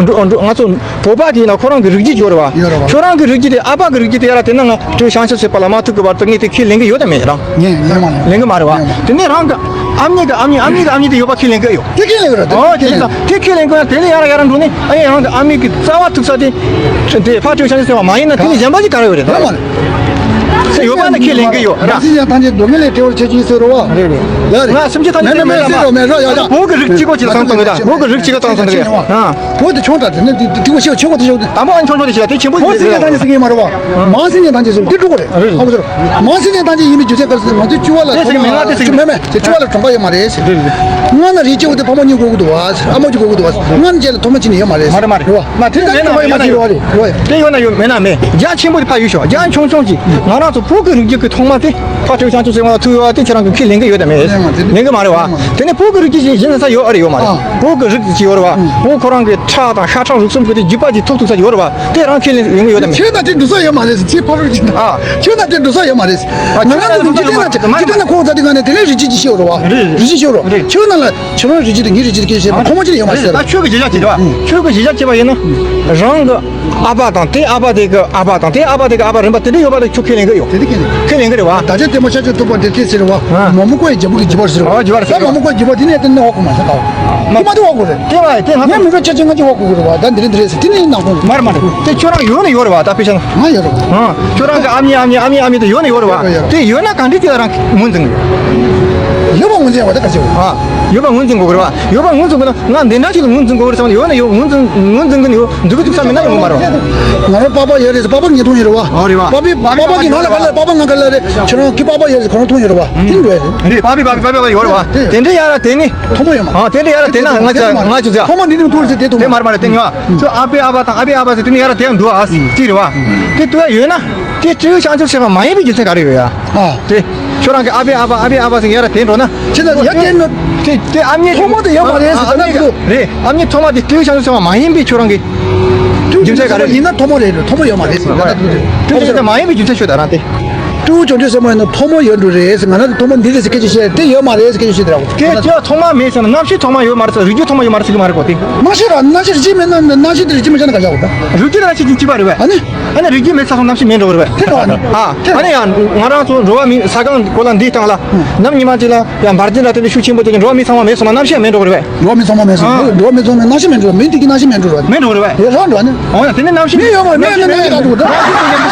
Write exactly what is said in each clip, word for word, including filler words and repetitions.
འགྲོ་འགྲོ་ང་ཚོ་བོད་པ་དེ་ཡིན་ན་ཁོ་རང་གི་རིགས་རྒྱུད་ཡོད་རེད་བ། ཡོད་རེད་བ། ཁྱོད་རང་གི་རིགས་རྒྱུད་དེ་ཨ་ཕ་གི་རིགས་རྒྱུད་དེ་ཡར་དེ་ན་ང་སྤྲེའུ་བྱང་ཆུབ་སེམས་དཔའ་ལ་མ་ཐུག་གི་བར་དུ་ངས་དེ་ཁས་ལེན་གི་ཡོད་དམ་མེད་རང་། ངས་ལེན་མ་ལེན། ལེན་གི་མ་རེད་བ། ལེན་མ། དེ་ནས་རང་གི་ཨ་མྱེས་གི་ཨ་མྱེས་ཨ་མྱེས་གི་ཨ་མྱེས་དེ་ཡོད་པ་ཁས་ལེན་གི་ཡོད། དེ་ཁས་ལེན་གི་རེད། ཨོ་དེ་ཁས་ལེན། དེ་ཁས་ལེན་གི་ཡོད། དེ་ནས་ཡར་ཡར་འགྲོ་ནས་ཨ་ཡེ་རང་གི་ཨ་མྱེས་གི་རྩ་བ་ཐུག་ས་དེ་དེ་ཕར་སྤྲེའུ་བྱང་ཆུབ་སེམས་དཔའ་མ་ཡིན་ན་དེ་ནས་གཞན་པ་ཅིག་ག་རེ་ཡོད་རེད། ལེན་མ་ལེན། ཡོད་པ་ནི་ཁས་ལེན་གི་ཡོད་ར། སེམས་ཅན་ཐམས་ཅད་སྡུག་བསྔལ་ལས་སྒྲོལ་བར་བྱེད་ཅིང་ཟེར་རོ་བ། རེད་རེད། ཡ་རེད། ང་སེམས་ཅན་ཐམས་ཅད་མེད་མེད་མེད་ཟེར་རོ་མེད་རོ་ཡ་ཡ། བོད་ཀྱི་རིགས་གཅིག་པོ་ཅིག་ལ་བསམ་བཏང་གི་ད། བོད་ཀྱི་རིགས་གཅིག་ལ་བསམ་བཏང་གི་ཡ། ཨ། བོད་དེ་ཆུང་དྲགས་དེ་ནི་དེ་དེ་གོ་ཤེས་ཆེ་བ་དེ་ཤེས་དེ། དང་པོ་ཨ་ཆུང་ཆུང་དེ་ཤེས་དེ་ཆེན་པོ་བོད་སེམས་ཅན་ཐམས་ཅད་ཟེར་གི་མ་རེད་བ། མང་སེམས་ཅན་ཐམས་ཅད་ཟེར་དེ་འགྲོ་གི་རེད། རེད་རེད། མང་སེམས་ཅན་ཐམས་ཅད་ཡིན་པའི་རྒྱུ་མཚན་ག་རེ་ཟེར་ང་ཚོའི་སྤྱི་བ་ལ། དེ་ཟེར་གི་མེད་ང་དེ་ཟེར་གི་མེད་མེད་དེ་སྤྱི་བ་ལ་གྲོང་པ་ཡོད་མ་རེད་ཟེར། རེད་རེད། སྔ་ན་རིགས་སྐྱེ་བོ་དེ་ཕ་མ་གཉིས་དགོས་ཀྱི་འདུག་བ་ཟེར། ཨ་མ་གཅིག་དགོས་ཀྱི་འདུག་བ་ཟེར། སྔ་ན་རྗེས་ལ་ཐོག་མ་གཅིག་ནས་ཡོད་མ་རེད་ཟེར། མ་རེད་མ་རེད། རེད་བ། མ་དེ་ཡོད་ན་ཡོད་མེད་ན་མེད། རྒྱ་ཆེན་པོ་དེ་ཕ་ཡོད་ཤོག་རྒྱ་ཆུང་ཆུང་ཅིག་ང་རང་ཚོ་བོད་ཀྱི་རིགས་རྒྱུད་ཀྱི་ཐོག་མ་དེ་ཕ་སྤྲེའུ་བྱང་ཆུབ་སེམས་དཔའ་ཐུག་ཡོད་བ་དེ་ཁྱེད་རང་གིས་ཁས་ལེན་གི་ཡོད་དམ་མེད། ལེན་གི་མ་རེད་བ། དེ་ནས་བོད་ཀྱི་རིགས་རྒྱུད་ཅིག་གཞན་ས་ཡོད་ཨ་རེད་ཡོད་མ་རེད། བོད་ཀྱི་རིགས་ཅིག་ཡོད་རེད་བ། བོད་ཁོ་རང་གི་ཁྲག་དང་ཤ་ཁྲག་རུས་གསུམ་གྱི་དེ་རྒྱུད་པ་ཅིག་ཐོབ་ཐུབ་ས་ཡོད་རེད་བ། དེ་རང་ཁས་ལེན་ཡོང་གི་ཡོད་དམ་མེད། ཁྱོད་ན་དེ་འགྲོ་ས་ཡོད་མ་རེད་ཟེར། ཁྱེད་ཕ་རོལ་ཅིག་ན་ཁྱོད་ན་དེ་འགྲོ་ས་ཡོད་མ་རེད་ཟེར། ང་རང་ཚོ་འཇིག་རྟེན་ན་འཇིག་རྟེན་ན་ཁོང་ཚ་དེ་ག་ནས་དེ་ནས་རིགས་རྒྱུད་ཅིག་ཤེས་རེད་བ། རིགས་རྒྱུད་ཤེས་རེད། ཁྱོད་ན་ལ་ཁྱོད་རང་རིགས་རྒྱུད་དེ་ངའི་རིགས་རྒྱུད་དེ་སྐད་ཆ་བཤད་པ་ཁོ་མ་ཅི་ཡོད་མ་རེད་ཟེར། ད་ཆོས་ཀྱི་བརྗོད་བྱ་བྱེད་རེད་བ། ཆོས་ཀྱི་བརྗོད་བྱ་བྱེད་པ་ཡིན་ན། རང་གི་ཨ་ཕ་དང་དེ་ཨ་ཕ་དེ་གི་ཨ་ཕ་དང་དེ་ཨ་ཕ་དེ་གི་ཨ་ཕ་རིམ་པ་དེ་འདྲ་ཡོད་པ་དེ་ཁྱོད་ཁས་ལེན་གི་ཡོད། དེ་འདྲ་ཁས་ལེན། ཁས་ལེན་གི་རེད་བ། ད་ཆ་ལྟད་མོ་ཤ་ཆེན་ཐུབ་པ་འདྲ་དེ་ཟེར་བ། མོག་མོག་ཀོ་ཡི་རྒྱལ་པོ་གི་རྒྱུད་པར་ཟེར་བ། ཨོ་རྒྱུད་པར་ཟེར། ད་མོག་མོག་ཀོ་རྒྱུད་པ་དེ་ནས་དེ་ནས་ཧོ་ཁོ་མ་ཟ་ད། མ་ཁོ་མ་དེ་ཧོ་ཁོ་རེད། དེ་བ་དེ་ང་ངས་མི་འགྲོ་ཆ་ཆེན་ང་ཅི་ཧོ་ཁོ་གི་རེད་བ། ད་འདི་རེད་འདི་རེད་ཟེར་དེ་ནས་ནང་ཁོང་། མར་མར་དེ་ཁྱོད་རང་ཡོད་ནི་ཡོད་རེད་བ། ད་དཔེ་ཆ་ན་ང་ཡོད་རེད་བ། ཁྱོད་རང་གི་ཨ་མྱེས་ཨ་མྱེས་ཨ་མྱེས་ཨ་མྱེས་དེ་ཡོད་ནི་ཡོད་རེད་བ། དེ་ཡོད་ན་གང་འདྲ་དེ་རང་ངོས་འཛིན། ཡོད་པ་ངོས་འཛིན་ཡོད་པ་ག་ཅི་ཡོད། ཡོད་པ་ངོས་འཛིན་དགོས་གི་རེད་བ། ཡོད་པ་ངོས་འཛིན་དགོས་ན། ང་འདི་འདྲ་ཞིག་ལ་ངོས་འཛིན་དགོས་རེད་བསམ་ནས་ཡོད་ན་ཡོད། ངོས་འཛིན་ངོས་འཛིན་གི་ནི་ཡོད། འདུག་གི་འདུག་ས་མེད་ན་ཡོང་གི་མ་རེད་བ། ང་རང་པགས་པ་ཡོད་རེད་ཟེར། པགས་པ་ངས་མཐོང་ཡོད་རེད་བ། ཨོ་རེད་བ། པགས་པའི་པགས་པ་གི་ང་ལ་ག་ལ་པགས་པ་ང་ག་ལ་རེད། ཁྱེད་རང་གི་པགས་པ་ཡོད་རེད་ཟེར་ཁོ་རང་མཐོང་ཡོད་རེད་བ། དེ་འདྲ་རེད། རེད། པགས་པའི་པགས་པའི་པགས་པའི་ཡོད་རེད་བ། དེ་འདྲ་ཡ་ར་དེ་ནི། མཐོང་མ་ཡོད་མ། ཨ་དེ་འདྲ་ཡ་ར་དེ་ན་ང་ཚ་ང་ཚ་ཚ། མཐོང་མ་འདི་ནི་མཐོང་རེད་ཟེར་དེ་མཐོང་མ། མ་རེད་མ་རེད། དེ་ཉོ་ཨ། ཁྱོད་ཨ་ཕའི་ཨ་ཕ་དང་ཨ་ཕའི་ཨ་ཕ་ཟེར་དེ་ནི་ཡ་ར་དེ་ཡང་འདུག་ཨ། ཅི་རེད་བ། དེ་ལྟོས་ཡ་ཡོད་ན། དེ་སྤྲེའུ་བྱང་ཆུབ་སེམས་དཔའ་མ་ཡིན་པའི་རྒྱུ་མཚན་ག་རེ་ཡོད་ཡ། ཨ། དེ། ཁྱོད་རང་གི་ཨ་ཕའི་ཨ་ཕ་ཨ་ཕའི་ཨ་ཕ་ཟེར་ཡ་ར་དེ་འགྲོ་ན། ཁྱེད་ཚོ་ཡ་དེ་ནི། དེ་དེ་ཨ་མྱེས་ཐོག་མ་དེ་ཡོད་མ་རེད་ཟེར། ཨ་ཨ་མྱེས་ཨ་མྱེས་རེད། ཨ་མྱེས་ཐོག་མ་དེ་སྤྲེའུ་བྱང་ཆུབ་སེམས་དཔའ་མ་ཡིན་པའི་ཁྱོད་རང་གི་རྒྱུ་མཚན་ག་རེ་ཡིན་ན། ཐོག་མ་རེད། ཐོག་མ་ཡོད་མ་རེད་ཟེར། ད་ད་དུ་དེ་སྤྲེའུ་བྱང་ཆུབ་མ་ཡིན་པའི་རྒྱུ་མཚན་ཤོད་ད་རང་དེ། སྤྲེའུ་བྱང་ཆུབ་སེམས་དཔའ་ཡིན་ན་ཐོག་མ་ཡོད་འགྲོ་རེད་ཟེར། ང་རང་དེ་ཐོག་མ་འདི་རེད་ཟེར་སྐད་ཆ་བཤད་དེ་ཡོད་མ་རེད་ཟེར་སྐད་ཆ་བཤད་དེ་ར། སྐད་ཆ་ཐོག་མ་མེད་ཟེར་ན་རྣམ་ཤེས་ཐོག་མ་ཡོད་མ་རེད་ཟེར། རིགས་རྒྱུད་ཐོག་མ་ཡོད་མ་རེད་ཟེར་གི་མ་རེད་གོ་དེ། རྣམ་ཤེས་ར་རྣམ་ཤེས་རིགས་རྒྱུད་མེད་ན་རྣམ་ཤེས་དེ་རིགས་རྒྱུད་མེད་ཆ་ན་ག་བྱ་བ་ད། རིགས་རྒྱུད་རྣམ་ཤེས་ཀྱི་གཅིག་པ་རེད་བས། ཨ་ནི། ཨ་ནི་རིགས་རྒྱུད་མེད་ཚ་སོང་རྣམ་ཤེས་མེད་འགྲོ་གི་རེད་བས། དེ་འགྲོ་བ་ནི། ཨ། ཨ་ནི་ཡང་ང་རང་ཚོ་འགྲོ་བ་མི་ས་གང་གོ་ལ་འདིའི་སྟེང་ལ། ནམ་ཉི་མ་གཅིག་ལ་ཡང་འབར་ཆེན་ལ་དེ་འདྲ་ཤུགས་ཆེན་པོ་དེ་འགྲོ་བ་མི་ཚང་མ་མེད་སོང་ན་རྣམ་ཤེས་མེད་འགྲོ་གི་རེད་བས། འགྲོ་བ་མི་ཚང་མ་མེད་སོང་། ཨ། འགྲོ་བ་མི་ཚང་མ་རྣམ་ཤེས་མེད་འགྲོ་བས། མི་དེ་གི་རྣམ་ཤེས་མེད་འགྲོ་བས། མི་དེ་གི་རྣམ་ཤེས་མེད་འགྲོ་བ་ནི། འོ་ཡ་དེ་ནི་རྣམ་ཤེས་མི་ཡོད་མ་རེད། མི་ཡོད་མ་རེད།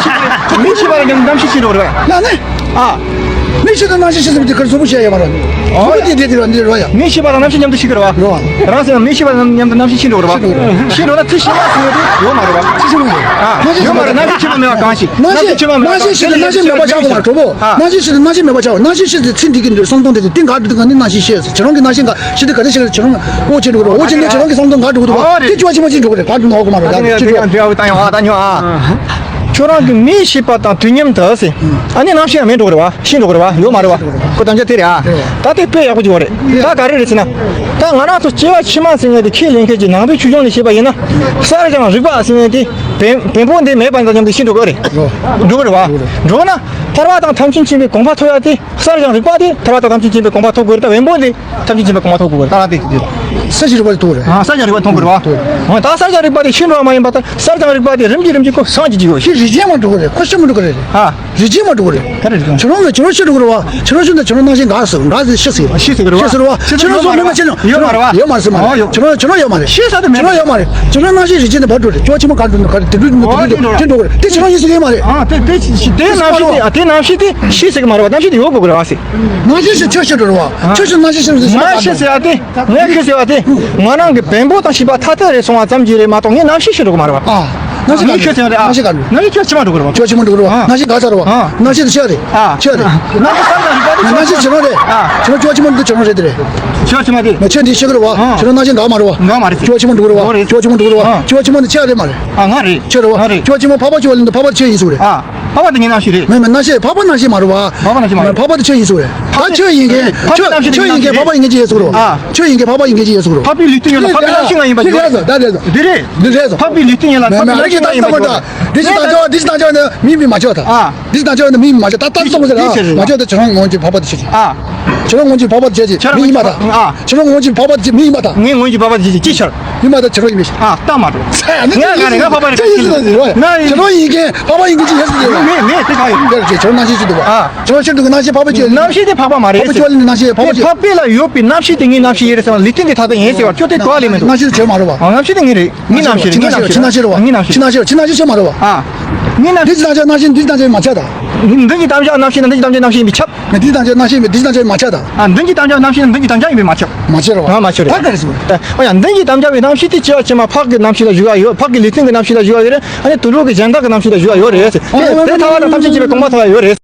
མི་ཤེས་པ་ར་མཉམ་དུ་རྣམ་ཤེས་ཤེས་འགྲོ་གི་རེད་བས། ཡ་ནི། ཨ། མི་ཤེས་དང་རྣམ་ཤེས་ཤེས་ཟེར་བ་དེ་ག་རེ་གཟུགས་པོ་ཤེས་ཡོད་མ་རེད། གཟུགས་པོ་དེ་དེ་དེ་ར་འདི་ར་ཡ། མི་ཤེས་པ་དང་རྣམ་ཤེས་མཉམ་དུ་ཤེས་གི་རེད་བ། རེད་བ། རང་ཟེར་ན་མི་ཤེས་པ་དང་མཉམ་དུ་རྣམ་ཤེས་ཤེས་འགྲོ་གི་རེད་བ། ཤེས་འགྲོ་ན་དེ་ཤེས་པ་ཟེར་བ་དེ་ཡོད་མ་རེད་བ། ཤེས་ཤེས་མ་རེད། ཨ། ཡོད་མ་རེད། རྣམ་ཤེས་ཤེས་པ་མེད་པ་གང་ཞིག་རྣམ་ཤེས་ཤེས་པ་མེད་པ་རྣམ་ཤེས་ཤེས་ན་རྣམ་ཤེས་མེད་པ་ཆགས་པ་མ་གྲོགས་པོ། རྣམ་ཤེས་ཤེས་ན་རྣམ་ཤེས་མེད་པ་ཆགས་པ། རྣམ་ཤེས་ཤེས་ཚེ་འདི་གི་འདིར་བསམ་སྟངས་དེ་དེ་ག་འདྲ་གང་ནི་རྣམ་ཤེས་ཤེས་ཟེར། ཁྱེད་རང་གི་རྣམ་ཤེས་ག་ཤེས་དེ་ག་འདྲ་ཤེས་ཁྱེད་རང་ཨོ་ཅེ་འགྲོ་གི་རེད། ཨོ་ཅེ་འདི་ཁྱེད་རང་གི་བསམ་སྟངས་ག་འགྲོ་གི་འདུག་བ། དེ་ཅོ་ཆི་མ་ཅི་འགྲོ་གི་རེད། ག་འགྲོ་ན་ཧོ་གི་མ་རེད། ད་ཅི་ཅི་ཅི་ཅི་ཅི་ཅི། ཁྱོད་རང་གི་མི་ཤེས་པ་དང་དུས་མཉམ་དུ་ཟེར། ཨ་ནི་རྣམ་ཤེས་ཡང་མེད་འགྲོ་གི་རེད་བ། ཤི་འགྲོ་གི་རེད་བ། ཡོད་མ་རེད་བ། ཁོ་དམ་བཅའ་དེ་རེད་ཨ། ད་དེ་དཔེ་ཡག་པོ་ཅིག་བ་རེད། ད་ག་རེ་རེད་ཟེར་ན། ད་ང་རང་ཚོ་སྐྱེ་བ་ཕྱི་མ་ཟེར་མཁན་དེ་ཁས་ལེན་མཁན་གྱི་ནང་པའི་ཆོས་སྐྱོང་ནས་བཤད་པ་ཡིན་ན། གསར་བྱང་རིག་པ་ཟེར་མཁན་དེ་བེམ་བེམ་པོ་འདི་མེད་པ་དང་མཉམ་དུ་ཤི་འགྲོ་གི་རེད། འགྲོ་གི་རེད་བ། འགྲོ་ན་ཐར་པ་དང་ཐམས་ཅད་མཁྱེན་པའི་གོ་འཕང་ཐོབ་ཡ་དེ་གསར་བྱང་རིག་པ་དེ་ཐར་པ་དང་ཐམས་ཅད་མཁྱེན་པའི་གོ་འཕང་ཐོབ་དགོས་རེད། ད་བེམ་པོ་འདི་ཐམས་ཅད་མཁྱེན་པའི་གོ་འཕང་ཐོབ་དགོས་རེད། ད་ལྟ་དེ་དེ་ས་ཞིག་རིག་པ་དེ་ཐོབ་རེད། ཨ། ས་ཞིག་རིག་པ་ཐོབ་དགོས་རེད་བ། འོ་ད་ས་ཞིག་རིག་པ་དེ་ཤི་འགྲོ་བ་མ་ཡིན་པ་དང་གསར་བྱང་རིག་པ་དེ་རིམ་གྱིས་རིམ་གྱིས་ཁོ་སངས་རྒྱས་ཀྱི་ཡོད། ཤི་རིག་བྱེད་མ་འགྲོ་གི་རེད། ཨ། རིག་བྱེད་མ་འགྲོ་གི་རེད། ག་རེ་རེད། ཁྱོད་རང་ལ་ཁྱོད་རང་ཤི་འགྲོ་གི་རེད་བ། ཁྱོད་རང་ཤི་ན་ཁྱོད་རང་རྣམ་ཤེས་འགག་ཟེར་འགག་ཟེར་ཤི་ཟེར། ཤི་ཟེར་གི་རེད་བ། ཤི་ཟེར་བ། ཁྱོད་རང་ཚོ་མི་མ་ཤི་ན་ཡོད་མ་རེད་བ། ཡོད་མ་རེད་ཟེར་མ་རེད། ཡོད་མ་རེད། ཁྱོད་རང་ཁྱོད་རང་ཡོད་མ་རེད། ཤི་ས་དེ་མེད། ཁྱོད་རང་ཡོད་མ་རེད། ཁྱོད་རང་རྣམ་ཤེས་རིག་བྱེད་ནས་བར་འགྲོ་རེད། ཁྱོད་ཕྱི་མ་ག་འགྲོ་ནས་ག་རེ་དེ་འགྲོ་ནས་དེ་འགྲོ་དེ་འགྲོ་གི་རེད། དེ་ཁྱོད་རང་ཡིན་ཟེར་ཡོད་མ་རེད། ཨ་དེ་དེ་དེ་རྣམ་ཤེས་དེ་ཨ་དེ་རྣམ་ཤེས་དེ་ཤི་ཟེར་གི་མ་རེད་བ། རྣམ་ཤེས་དེ་ཡོད་དགོས་གི་རེད་བ་ཟེར། རྣམ་ཤེས་ཤི་ཁྱོད་ཤི་འགྲོ་རེད་བ། ཁྱོད་ཤི་རྣམ་ཤེས་ཤི་རེད་ཟེར། ང་ཤི་ཟེར་ཡ་དེ། ངས་ཁྱོད་ཟེར་བ་དེ། ང་རང་གི་བེམ་པོ་དང་ཤི་བ་ཐ་དད་རེད་སོང་བ་ཙམ་གྱིས་རེད་མ་གཏོགས་ངས་རྣམ་ཤེས་ཤི་འགྲོ་གི་མ་རེད་བ། ཨ། རྣམ་ཤེས་ག་རེད། ཁྱོད་ཟེར་བ་དེ། རྣམ་ཤེས་ག་རེད། རྣམ་ཤེས་ཁྱོད་ཤི་མ་འགྲོ་གི་རེད་བ། ཁྱོད་ཤི་མ་འགྲོ་གི་རེད་བ། ཨ། རྣམ་ཤེས་ག་ཚར་བ། ཨ། རྣམ་ཤེས་དེ་ཤི་རེད། ཨ། ཤི་རེད། རྣམ་ཤེས་ག་རེད། རྣམ་ཤེས་ཁྱོད་རང་རེད། ཨ། ཁྱོད་ཁྱོད་ཤི་མ་འགྲོ་ཁྱོད་རང་རེད་དེ་རེད། ཁྱོད་ཤི་མ་རེད། ཁྱོད་འདི་ཤི་གི་རེད་བ། ཨ། ཁྱོད་རང་རྣམ་ཤེས་འགག་མ་རེད་བ། འགག་མ་རེད། ཁྱོད་ཤི་མ་འགྲོ་གི་རེད་བ། ཁྱོད་ཤི་མ་འགྲོ་གི་རེད་བ། ཁྱོད་ཤི་མ་འདི་ཤི་རེད་མ་རེད། ཨ། ང་རེད། ཁྱོད་རེད་བ། ང་རེད། ཁྱོད་ཤི་མ་འཕགས་པ་ཁྱོད་ལ་འདི་འཕགས་པ་ཁྱོད་ཡིན་ཟེར་རེད། ཨ། འཕགས་པ་དེ་ངའི་རྣམ་ཤེས་རེད། མེད་མེད་རྣམ་ཤེས་འཕགས་པ་རྣམ་ཤེས་མ་རེད་བ། འཕགས་པ་རྣམ་ཤེས་མ་རེད། འཕགས་པ་དེ་ཁྱོད་ཡིན་གི། འཕགས་པ་ཁྱོད་རྣམ་ཤེས་ཁྱོད་ཡིན་གི་འཕགས་པ་ཡིན་གི་ཅི་ཡོད་ཟེར་རོ། ཨ། ཁྱོད་ཡིན་གི་འཕགས་པ་ཡིན་གི་ཅི་ཡོད་ཟེར་རོ། འཕགས་པའི་ལུས་རྟེན་ཡོད་ལ་འཕགས་པའི་རྣམ་ཤེས་ང་ཡིན་པ་འདི་ཡོད། རེད་ཟེར་ད་རེད་ཟེར། འདི་རེད། འདི་རེད་ཟེར། འཕགས་པའི་ལུས་རྟེན་ཡོད་ལ་འཕགས་པའི་རྣམ་ཤེས་ང་ཡིན་པ་ཡོད། འདི་རེད། འདི་རེད་ཟེར། འཕགས་པའི་ལུས་རྟེན་ཡོད་ལ་འཕགས་པའི་རྣམ་ཤེས་ང་ཡིན་པ་ཡོད། འདི་ད་ཅི་ད་ཅི་ད་ཅི་ནི་མིང་མི་མ་ཆོག་ད། ཨ། འདི་ད་ཅི་ནི་མིང་མི་མ་ཆོག་ད་ད་ཙམ་ཟེར་ཨ། མ་ཆོག་ད་ཁྱོད་རང་ངོ་ཅིག་འཕགས་པ་དེ་ཤེས་ཀྱི། ཨ། ཁྱེད་རང་སྔོན་གྱི་འཕགས་པ་བྱས་ཀྱི་མི་ཡིན་པ་དང་། ཨ། ཁྱེད་རང་སྔོན་གྱི་འཕགས་པ་བྱས་མི་ཡིན་པ་དང་། ངས་སྔོན་གྱི་འཕགས་པ་བྱས་ཀྱི་ཅི་ཕྱིར། ཡིན་པ་དང་ཁྱེད་རང་ཡིན་པའི་ཕྱིར། ཨ། ད་མ་འགྲོ། ང་ང་ང་འཕགས་པ་རེད། ཁྱེད་ཡིན་ཟེར་ཟེར་བ། ང་ཁྱེད་རང་ཡིན་མཁན་འཕགས་པ་ཡིན་མཁན་ཅི་ཡིན་ཟེར་ཟེར་བ། མེད་མེད་དེ་གང་ཡིན། ཁྱེད་རང་ཁྱེད་རང་རྣམ་ཤེས་ཅི་འདུག་བ། ཨ། ཁྱེད་རང་ཤེས་འདུག་གི་རྣམ་ཤེས་འཕགས་པ་ཅི་ཡོད། རྣམ་ཤེས་དེ་འཕགས་པ་མ་རེད། འཕགས་པ་ཅི་ཡོད་ལ་རྣམ་ཤེས་འཕགས་པ་ཅི་ཡོད། འཕགས་པའི་ལ་ཡོད་པའི་རྣམ་ཤེས་དེ་ངའི་རྣམ་ཤེས་ཡིན་རེད་ཟེར་བ། ལུས་རྟེན་གྱི་མཐའ་དག་ཡིན་ཟེར་བ། ཁྱོད་དེ་གོ་བ་ལེན་མི་འདུག། རྣམ་ཤེས་དེ་ཁྱོད་མ་རེད་བ། རྣམ་ཤེས་དེ་ངའི་རེད། ངའི་རྣམ་ཤེས་རེད། ངའི་རྣམ་ཤེས་རེད། ཁྱེད་རྣམ་ཤེས་རེད་བ། ངའི་རྣམ་ཤེས། ཁྱེད་རྣམ་ཤེས་རེད། ཁྱེད་རྣམ་ཤེས་ཁྱོད་མ་རེད་བ། ཨ། ངའི་རྣམ་ཤེས། འདི་ཅི་དང་ཅི་ཡང་རྣམ་ཤེས་འདི་ཅི་དང་ཅི་ཡང་མ་ཁྱབ་ད། འདི་ཅི་དང་ཅི་ཡང་རྣམ་ཤེས་མེད། འདི་ཅི་དང་ཅི་ཡང་རྣམ་ཤེས་མེད། འདི་ཅི་དང་ཅི་ཡང་མ་ཁྱབ་ད། འདི་དང་ཅི་ཡང་རྣམ་ཤེས་མེད། འདི་ཅི་དང་ཅི་ཡང་མ་ཁྱབ་ད། ཨ། མདུན་གྱི་དམ་བཅའ་རྣམ་ཤེས་ནི་མདུན་གྱི་དམ་བཅའ་ཡིན་པས་མ་ཁྱབ། མ་ཁྱབ་རེད་བ། ཨ། མ་ཁྱབ་རེད། ད་ག་རེ་ཟེར་བ། ཨ་ཡ། མདུན་གྱི་དམ་བཅའ་བའི་རྣམ་ཤེས་དེ་ཅི་ཡང་ཅི་མ་འཕགས་ཀྱི་རྣམ་ཤེས་ལ་ཞུགས་ཡ་ཡོད། འཕགས་ཀྱི་ལུས་རྟེན་གྱི་རྣམ་ཤེས་ལ་ཞུགས་ཡ་ཡོད་རེད། ཨ་ནི་དུད་འགྲོ་གི་གཞན་དག་གི་རྣམ་ཤེས་ལ་ཞུགས་ཡ་ཡོད་རེད། དེ་ཐལ་བ་དང་ཐམས་ཅད་མཁྱེན་པའི་སྟོང་པ་ཐལ་བ་ཡོད་རེད།